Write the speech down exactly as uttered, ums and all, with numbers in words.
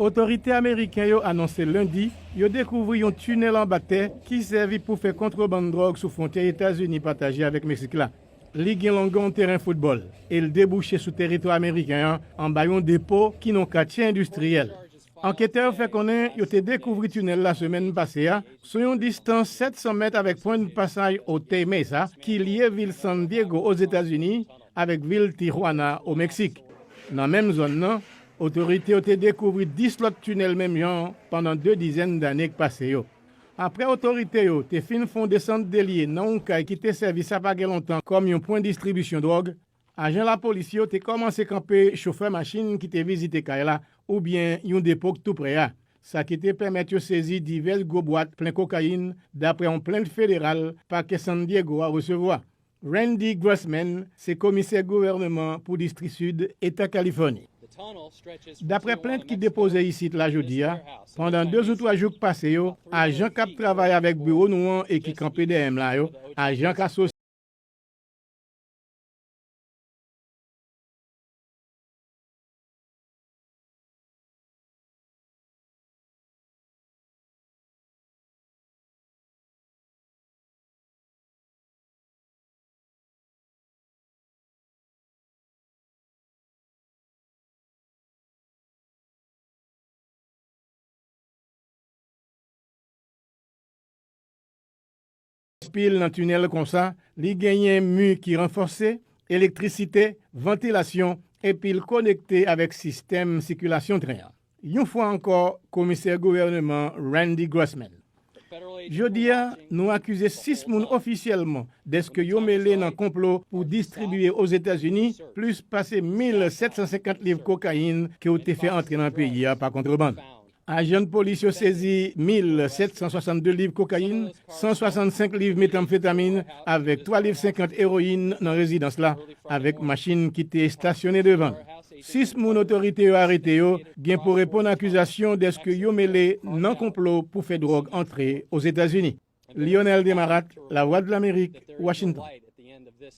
Otorite ameriken yo anonse lendi yo dekouvri yon tinèl anba tè ki sèvi pou fè kontrebann dwòg sou fwontyè Etazini pataje avèk Meksik la. Li gen longè yon teren foutbòl e l debouche sou teritwa ameriken an anba yon depo ki nan katye endistriyèl. Anketè yo fè konnen yo te dekouvri tinèl la semèn pase a sou yon distans sèt san mèt avèk pwen de pasaj Otay Mesa ki lye vil San Diego Ozetazini avèk vil Tijuana o Meksik. Nan menm zòn nan, otorite yo te dekouvri dis lòt tinèl menm jan pandan de dizèn dane k pase yo. Apre otorite yo te fin fè yon desant de lye nan yon kay ki te sèvi sa pa gen lontan kòm yon pwen distribisyon dwòg, ajan lapolis yo te kòmanse kanpe chofè machin ki te vizite kay la oubyen yon depo k tou prè a, sa ki te pèmèt yo sezi divès gwo bwat plen kokayin, dapre yon plent federal pakè San Diego a resevwa. Randy Grossman se komisè gouvènman pou Distri Sid Eta Kalifòni. Daprè plent ki depoze isit la jodi a, pandan de ou twa jou k pase yo, ajan k ap travay avèk biwo nou an e ki kanpe dèyè m la yo, ajan k asosye pil nan tinèl konsa, li genyen mi ki ranfòse, elektrisite, vantilasyon, epi l konekte avèk sistèm sikilasyon tren an. Yon fwa ankò, komisè gouvènman Randy Grossman. Jodi a, nou akize sis moun ofisyèlman dèske yo mele nan konplo pou distribiye Ozetazini plis pase mil sèt san senkant liv kokayin ke yo te fè antre nan peyi a pa kontrebann. Ajan polis yo sezi mil sèt san swasannde liv kokayin, san swasannsenk liv metanfetamin avèk twa liv senkant ewoyin nan rezidans la, avèk machin ki te estasyone devan l. Sis moun otorite yo arete yo gen pou reponn akizasyon dèske yo mele nan konplo pou fè dwòg antre Ozetazini. Lionel Desmarattes, Lavwadlamerik, Washington.